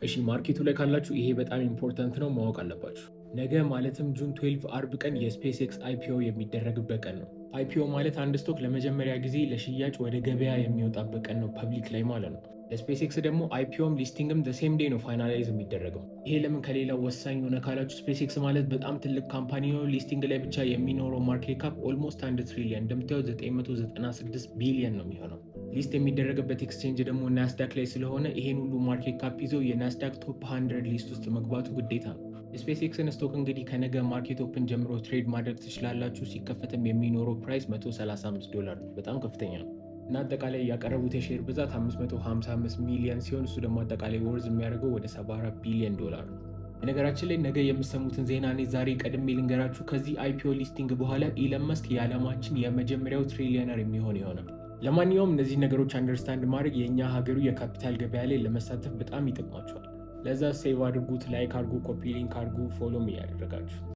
እሺ፣ market ኡ ላይ ካላችሁ ይሄ በጣም important ነው፣ ማወቅ አለባችሁ። ነገ ማለትም June 12 አርብ ቀን የ SpaceX IPO የሚደረግበት ቀን ነው። IPO ማለት አንድ stock ለመጀመሪያ ጊዜ ለሽያጭ ወደ ገበያ የሚወጣበት ቀን ነው፣ public ላይ ማለት ነው። ለ SpaceX ደግሞ IPO ም listing ም same day ነው finalize የሚደረገው። ይሄ ለምን ከሌላው ወሳኝ ሆነ ካላችሁ SpaceX ማለት በጣም ትልቅ company ነው። Listing ላይ ብቻ የሚኖረው market cap almost 1 ትሪሊየን፣ እንደምታዩት 996 ቢሊየን ነው የሚሆነው። List የሚደረግበት exchange ደግሞ Nasdaq ላይ ስለሆነ ይሄን ሁሉ market cap ይዘው የ Nasdaq top 100 list ውስጥ መግባቱ ግዴታ ነው። የ SpaceX ን stock እንግዲህ ከነገ market open ጀምሮ trade ማድረግ ትችላላችሁ። ሲከፈትም የሚኖረው price 135 ዶላር ነው። በጣም ከፍተኛ ነው። እና አጠቃላይ ያቀረቡት የ share ብዛት 555 ሚሊዮን ሲሆን እሱ ደግሞ አጠቃላይ worth የሚያደርገው ወደ 74 ቢሊዮን ዶላር ነው። በነገራችን ላይ ነገ የምሰሙትን ዜና እኔ ዛሬ ቀድሜ ልንገራችሁ። ከዚህ IPO listing በኋላ ኢሎን መስክ የዓለማችን የመጀመሪያው trillionaire የሚሆን ይሆናል። ለማንኛውም እነዚህ ነገሮች understand ማድረግ የእኛ ሀገሩ የካፒታል ገበያ ላይ ለመሳተፍ በጣም ይጠቅማችኋል። ለዛ save አድርጉት፣ like አድርጉ፣ copy link አድርጉ፣ follow ም እያደረጋችሁ